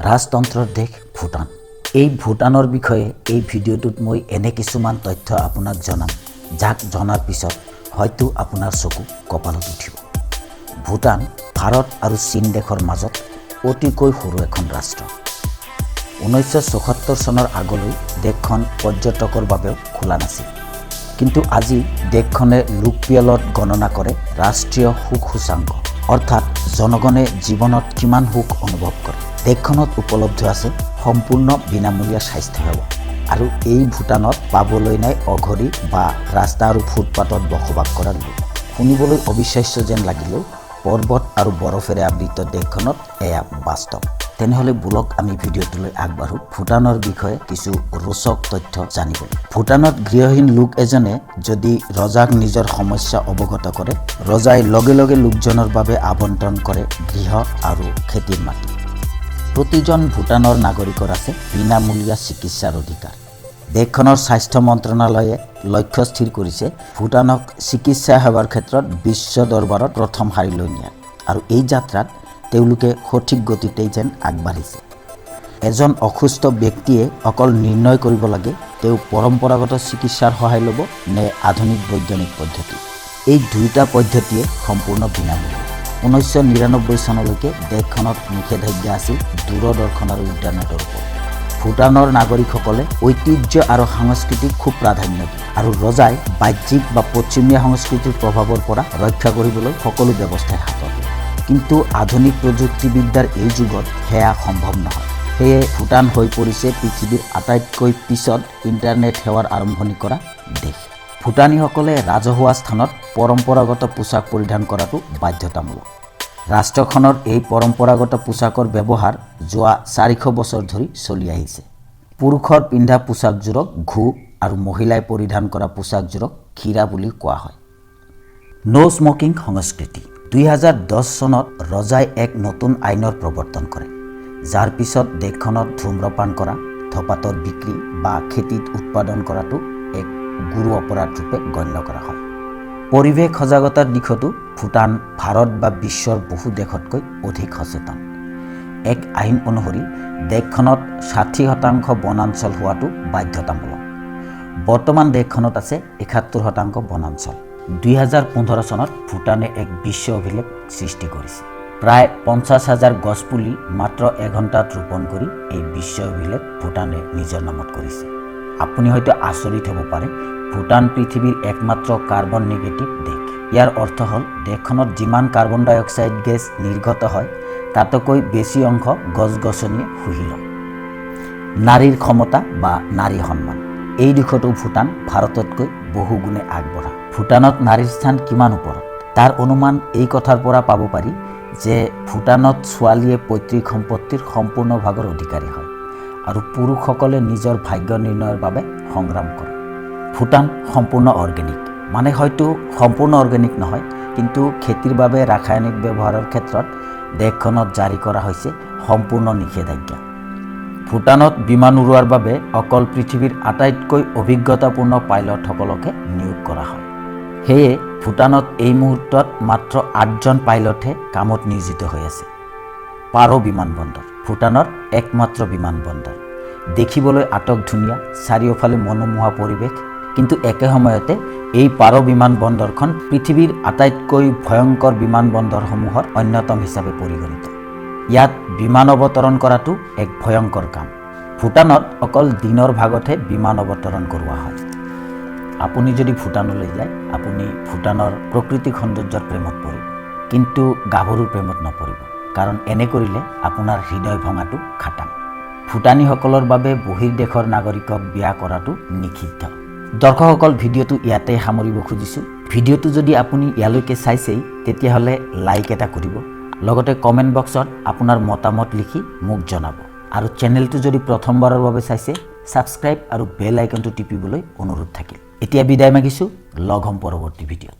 ৰাজতন্ত্ৰৰ দেশ ভূটান। এই ভূটানৰ বিষয়ে এই ভিডিঅ'টোত মই এনে কিছুমান তথ্য আপোনাক জনাম, যাক জনাৰ পিছত হয়তো আপোনাৰ চকু কপালত উঠিব। ভূটান ভাৰত আৰু চীন দেশৰ মাজত অতিকৈ সৰু এখন ৰাষ্ট্ৰ। 1974 চনৰ আগলৈ দেশখন পৰ্যটকৰ বাবেও খোলা নাছিল। কিন্তু আজি দেশখনে লোকপিয়লত গণনা কৰে ৰাষ্ট্ৰীয় সুখ সূচাংক, অৰ্থাৎ জনগণে জীৱনত কিমান সুখ অনুভৱ কৰে। দেশখনত উপলব্ধ আছে সম্পূৰ্ণ বিনামূলীয়া স্বাস্থ্যসেৱা আৰু এই ভূটানত পাবলৈ নাই অঘৰী বা ৰাস্তা আৰু ফুটপাতত বসবাস কৰা লোক। শুনিবলৈ অবিশ্বাস্য যেন লাগিলেও পৰ্বত আৰু বৰফেৰে আবৃত দেশখনত এয়া বাস্তৱ। তেনেহ'লে বোলক আমি ভিডিঅ'টোলৈ আগবাঢ়োঁ, ভূটানৰ বিষয়ে কিছু ৰোচক তথ্য জানিবলৈ। ভূটানত গৃহহীন লোক এজনে যদি ৰজাক নিজৰ সমস্যা অৱগত কৰে, ৰজাই লগে লগে লোকজনৰ বাবে আবণ্টন কৰে গৃহ আৰু খেতিৰ মাটি। প্ৰতিজন ভূটানৰ নাগৰিকৰ আছে বিনামূলীয়া চিকিৎসাৰ অধিকাৰ। দেশখনৰ স্বাস্থ্য মন্ত্ৰণালয়ে লক্ষ্য স্থিৰ কৰিছে ভূটানক চিকিৎসা সেৱাৰ ক্ষেত্ৰত বিশ্ব দৰবাৰত প্ৰথম শাৰীলৈ নিয়াৰ আৰু এই যাত্ৰাত তেওঁলোকে সঠিক গতিতেই যেন আগবাঢ়িছে। এজন অসুস্থ ব্যক্তিয়ে অকল নিৰ্ণয় কৰিব লাগে, তেওঁ পৰম্পৰাগত চিকিৎসাৰ সহায় ল'ব নে আধুনিক বৈজ্ঞানিক পদ্ধতি। এই দুয়োটা পদ্ধতিয়ে সম্পূৰ্ণ বিনামূলীয়া। 1999 চনলৈকে দেশখনত নিষেধাজ্ঞা আছিল দূৰদৰ্শন আৰু ইণ্টাৰনেটৰ ওপৰত। ভূটানৰ নাগৰিকসকলে ঐতিহ্য আৰু সংস্কৃতিক খুব প্ৰাধান্য দিয়ে আৰু ৰজাই বাহ্যিক বা পশ্চিমীয়া সংস্কৃতিৰ প্ৰভাৱৰ পৰা ৰক্ষা কৰিবলৈ সকলো ব্যৱস্থাই হাতত লয়। কিন্তু আধুনিক প্ৰযুক্তিবিদ্যাৰ এই যুগত সেয়া সম্ভৱ নহয়। সেয়ে ভূটান হৈ পৰিছে পৃথিৱীৰ আটাইতকৈ পিছত ইণ্টাৰনেট সেৱাৰ আৰম্ভণি কৰা দেশ। ভূটানীসকলে ৰাজহুৱা স্থানত পৰম্পৰাগত পোছাক পৰিধান কৰাটো বাধ্যতামূলক। ৰাষ্ট্ৰখনৰ এই পৰম্পৰাগত পোছাকৰ ব্যৱহাৰ যোৱা 400 বছৰ ধৰি চলি আহিছে। পুৰুষৰ পিন্ধা পোছাকযোৰক ঘু আৰু মহিলাই পৰিধান কৰা পোছাকযোৰক ক্ষীৰা বুলি কোৱা হয়। ন' স্মকিং সংস্কৃতি। 2010 চনত ৰজাই এক নতুন আইনৰ প্ৰৱৰ্তন কৰে, যাৰ পিছত দেশখনত ধূম্ৰপান কৰা, ধপাতৰ বিক্ৰী বা খেতিত উৎপাদন কৰাটো এক গুৰু অপৰাধ ৰূপে গণ্য কৰা হয়। পৰিৱেশ সজাগতাৰ দিশতো ভূটান ভাৰত বা বিশ্বৰ বহু দেশতকৈ অধিক সচেতন। এক আইন অনুসৰি দেশখনত 60% বনাঞ্চল হোৱাটো বাধ্যতামূলক। বৰ্তমান দেশখনত আছে 71% বনাঞ্চল। 2015 চনত ভূটানে এক বিশ্ব অভিলেখ সৃষ্টি কৰিছে। প্ৰায় 50,000 গছপুলি মাত্ৰ এঘণ্টাত ৰোপণ কৰি এই বিশ্ব অভিলেখ ভূটানে নিজৰ নামত কৰিছে। আপুনি হয়তো আচৰিত হ'ব পাৰে, ভূটান পৃথিৱীৰ একমাত্ৰ কাৰ্বন নিগেটিভ দেশ। ইয়াৰ অৰ্থ হ'ল দেশখনত যিমান কাৰ্বন ডাই অক্সাইড গেছ নিৰ্গত হয়, তাতোকৈ বেছি অংশ গছ গছনিয়ে শুহি লয়। নাৰীৰ ক্ষমতা বা নাৰী সন্মান, এই দিশতো ভূটান ভাৰততকৈ বহুগুণে আগবঢ়া। ভূটানত নাৰীৰ স্থান কিমান ওপৰত, তাৰ অনুমান এই কথাৰ পৰা পাব পাৰি যে ভূটানত ছোৱালীয়ে পৈতৃক সম্পত্তিৰ সম্পূৰ্ণ ভাগৰ অধিকাৰী হয় আৰু পুৰুষসকলে নিজৰ ভাগ্য নিৰ্ণয়ৰ বাবে সংগ্ৰাম কৰে। ভূটান সম্পূৰ্ণ অৰ্গেনিক, মানে হয়তো সম্পূৰ্ণ অৰ্গেনিক নহয়, কিন্তু খেতিৰ বাবে ৰাসায়নিক ব্যৱহাৰৰ ক্ষেত্ৰত দেশখনত জাৰি কৰা হৈছে সম্পূৰ্ণ নিষেধাজ্ঞা। ভূটানত বিমান উৰোৱাৰ বাবে অকল পৃথিৱীৰ আটাইতকৈ অভিজ্ঞতাপূৰ্ণ পাইলটসকলকহে নিয়োগ কৰা হয়। সেয়ে ভূটানত এই মুহূৰ্তত মাত্ৰ আঠজন পাইলটহে কামত নিয়োজিত হৈ আছে। পাৰ' বিমানবন্দৰ ভূটানৰ একমাত্ৰ বিমানবন্দৰ। দেখিবলৈ আটক ধুনীয়া, চাৰিওফালে মনোমোহা পৰিৱেশ। কিন্তু একে সময়তে এই পাৰ' বিমানবন্দৰখন পৃথিৱীৰ আটাইতকৈ ভয়ংকৰ বিমানবন্দৰসমূহৰ অন্যতম হিচাপে পৰিগণিত। ইয়াত বিমান অৱতৰণ কৰাটো এক ভয়ংকৰ কাম। ভূটানত অকল দিনৰ ভাগতহে বিমান অৱতৰণ কৰোৱা হয়। আপুনি যদি ভূটানলৈ যায়, আপুনি ভূটানৰ প্ৰকৃতিক সৌন্দৰ্যৰ প্ৰেমত পৰিব, কিন্তু গাভৰুৰ প্ৰেমত নপৰিব। কাৰণ এনে কৰিলে আপোনাৰ হৃদয় ভঙাটো খাটাং। ভূটানীসকলৰ বাবে বহিৰ্দেশৰ নাগৰিকক বিয়া কৰাটো নিষিদ্ধ। দৰ্শকসকল, ভিডিঅ'টো ইয়াতে সামৰিব খুজিছোঁ। ভিডিঅ'টো যদি আপুনি ইয়ালৈকে চাইছেই, তেতিয়াহ'লে লাইক এটা কৰিব, লগতে কমেণ্ট বক্সত আপোনাৰ মতামত লিখি মোক জনাব আৰু চেনেলটো যদি প্ৰথমবাৰৰ বাবে চাইছে, ছাবস্ক্ৰাইব আৰু বেল আইকনটো টিপিবলৈ অনুৰোধ থাকিল। এতিয়া বিদায় মাগিছোঁ, লগ হ'ম পৰৱৰ্তী ভিডিঅ'ত।